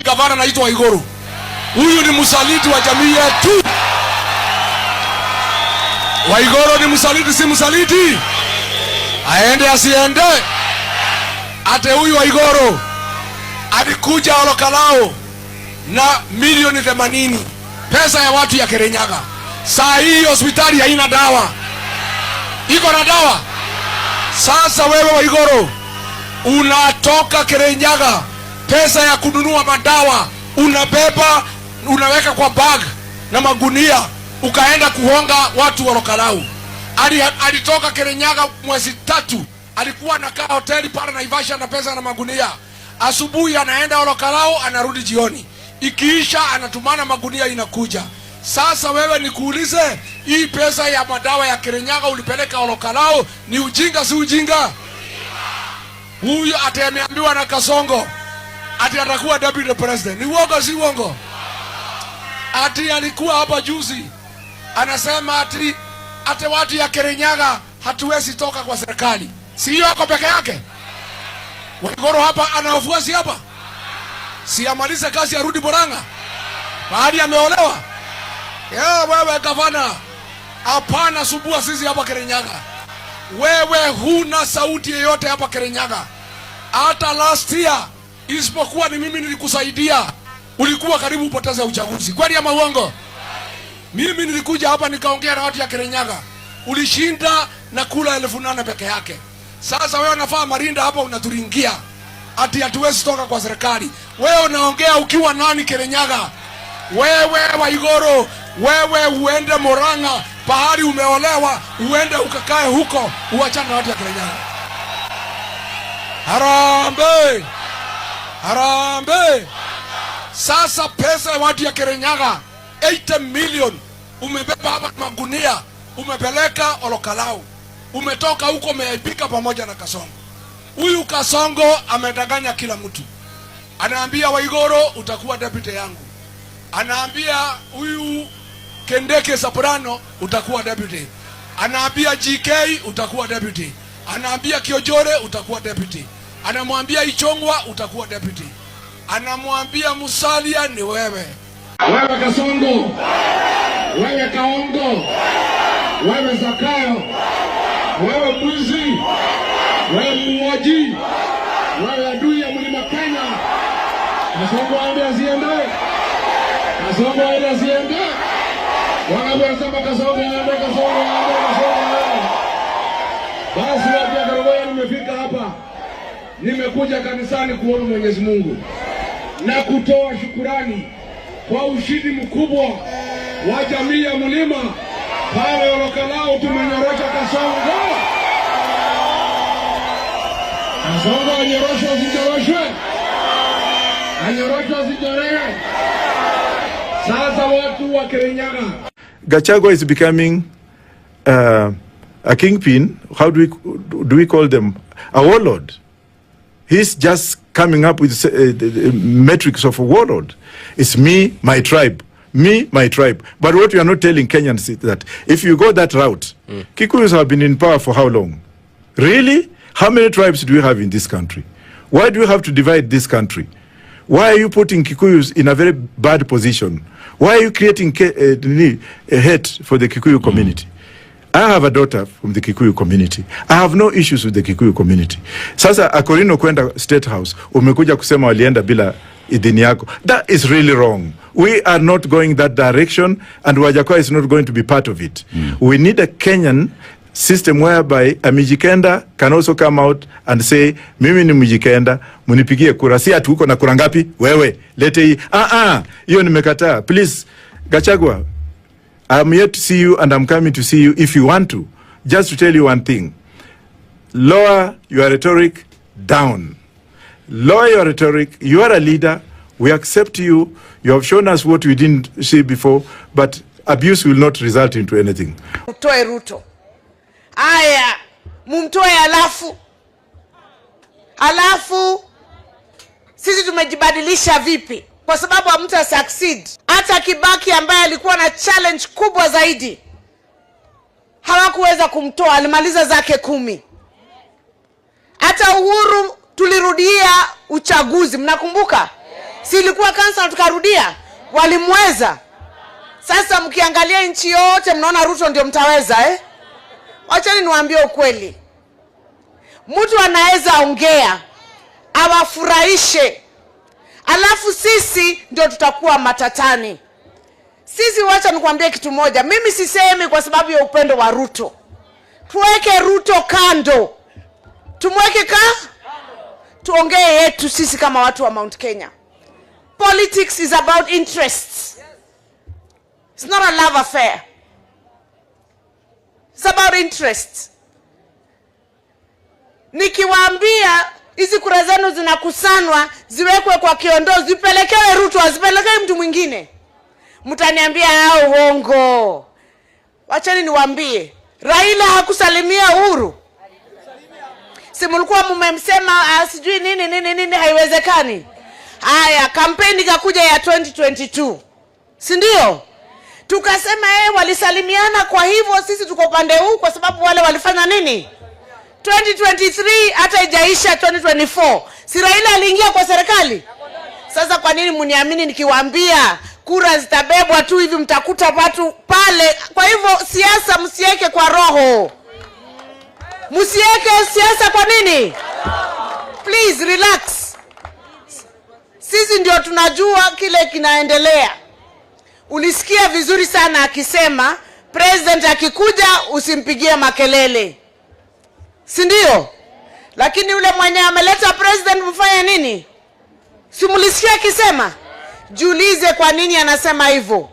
Gavana anaitwa Waiguru. Huyu ni msaliti wa jamii yetu. Waiguru ni msaliti, si msaliti? Aende asiende? Ate huyu Waiguru alikuja Ol Kalou na milioni 80, pesa ya watu ya Kirinyaga. Saa hii hospitali haina dawa, iko na dawa? Sasa wewe Waiguru unatoka Kirinyaga, pesa ya kununua madawa unabeba, unaweka kwa bag na magunia, ukaenda kuhonga watu wa Ol Kalou. Alitoka Kirinyaga mwezi 3, alikuwa anakaa hoteli pale Naivasha na pesa na magunia. Asubuhi anaenda Ol Kalou, anarudi jioni, ikiisha anatumana magunia inakuja. Sasa wewe nikuulize, hii pesa ya madawa ya Kirinyaga ulipeleka Ol Kalou, ni ujinga si ujinga? Huyu ati ameambiwa na Kasongo ati atakuwa deputy president. Ni uongo si uongo? Ati alikuwa hapa juzi anasema ati watu ya Kirinyaga hatuwezi toka kwa serikali. Si hiyo ako peke yake? Waiguru hapa ana wafuasi hapa? Si amalize kazi arudi Murang'a mahali ameolewa? Ya, wewe gavana, hapana sumbua sisi hapa Kirinyaga. Wewe huna sauti yeyote hapa Kirinyaga. Hata last year, isipokuwa ni mimi nilikusaidia, ulikuwa karibu upoteze uchaguzi. Kweli ama uongo? Mimi nilikuja hapa nikaongea na watu ya Kirinyaga, ulishinda na kura 8,000 peke yake. Sasa wewe unavaa marinda hapa unaturingia ati hatuwezi toka kwa serikali. Wewe unaongea ukiwa nani Kirinyaga? Wewe Waiguru, wewe uende Murang'a pahali umeolewa, uende ukakae huko, uachane na watu ya Kirinyaga. Harambee! Harambee! Sasa pesa ya watu ya Kirinyaga 80 million umebeba hapa magunia, umepeleka Ol Kalou, umetoka huko umeaibika pamoja na Kasongo. Huyu Kasongo amedanganya kila mtu, anaambia Waiguru utakuwa deputy yangu, anaambia huyu Kendeke Soprano utakuwa deputy, anaambia GK utakuwa deputy, anaambia Kiojore utakuwa deputy, anamwambia Ichung'wah utakuwa deputy, anamwambia Musalia ni wewe. Wewe Kasongo, wewe Kaongo, wewe Zakayo, wewe mwizi, wewe muuaji, wewe adui ya mlima Kenya. Kasongo aende asiende? Kasongo aende asiende? Wangapi wanasema Kasongo aende, Kasongo aende, Kasongo aende? Basi watu ya Kerugoya, nimefika hapa, nimekuja kanisani kuona Mwenyezi Mungu na kutoa shukurani kwa ushindi mkubwa wa jamii ya mlima pale Ol Kalou. Tumenyorosha Kasongo. Kasongo anyoroshwe asinyoroshwe? Anyoroshwe asinyoroshwe? Sasa watu wa Kirinyaga Gachagua is becoming a kingpin. How do we call them? A warlord. He's just coming up with the metrics of a warlord. It's me, my tribe. Me, my tribe. But what we are not telling Kenyans is that if you go that route, Kikuyus have been in power for how long? Really? How many tribes do we have in this country? Why do we have to divide this country? Why are you putting Kikuyus in a very bad position? Why are you creating hate for the Kikuyu community? I have a daughter from the Kikuyu community. I have no issues with the Kikuyu community. Sasa Akorino kwenda State House, umekuja kusema walienda bila idhini yako. That is really wrong. We are not going that direction and Wajackoyah is not going to be part of it. We need a Kenyan system whereby a Mijikenda can also come out and say, "Mimi ni Mijikenda, munipigie kura." Si ati uko na kura ngapi? Wewe, lete hii. Ah ah, hiyo nimekataa. Please, Gachagua, I'm here to see you and I'm coming to see you if you want to. Just to tell you one thing. Lower your rhetoric down. Lower your rhetoric. You are a leader. We accept you. You have shown us what we didn't see before, but abuse will not result into anything. Mtoe Ruto. Aya, mumtoe alafu sisi tumejibadilisha vipi? Kwa sababu hamta succeed. Hata Kibaki ambaye alikuwa na challenge kubwa zaidi hawakuweza kumtoa, alimaliza zake 10. Hata Uhuru tulirudia uchaguzi, mnakumbuka? Si ilikuwa kansa tukarudia? Walimweza. Sasa mkiangalia nchi yote mnaona Ruto ndio mtaweza, eh? Wachani niwaambie ukweli. Mtu anaweza ongea awafurahishe, alafu sisi ndio tutakuwa matatani. Sisi, wacha nikwambie kitu moja, mimi sisemi kwa sababu ya upendo wa Ruto. Tuweke Ruto kando, tumweke ka tuongee yetu sisi kama watu wa Mount Kenya. Politics is about interests. It's not a love affair. It's about interests. Nikiwaambia hizi kura zenu zinakusanwa ziwekwe kwa kiondo, zipelekewe Ruto, azipelekewe mtu mwingine, mtaniambia, "Ah, uongo." Wacheni niwaambie, Raila hakusalimia Uhuru. Si mlikuwa mumemsema, ah, sijui nini nini nini, haiwezekani. Haya, kampeni ikakuja ya 2022, si ndio? Tukasema, eh, walisalimiana, kwa hivyo sisi tuko upande huu kwa sababu wale walifanya nini? 2023 hata ijaisha 2024, si Raila aliingia kwa serikali? Sasa kwa nini mniamini nikiwaambia kura zitabebwa tu hivi, mtakuta watu pale? Kwa hivyo siasa msiweke kwa roho, msiweke siasa kwa nini? Please relax. Sisi ndio tunajua kile kinaendelea. Ulisikia vizuri sana akisema president akikuja usimpigie makelele, si ndio? Lakini yule mwenye ameleta president mfanye nini? Si mlisikia akisema? Jiulize kwa nini anasema hivyo.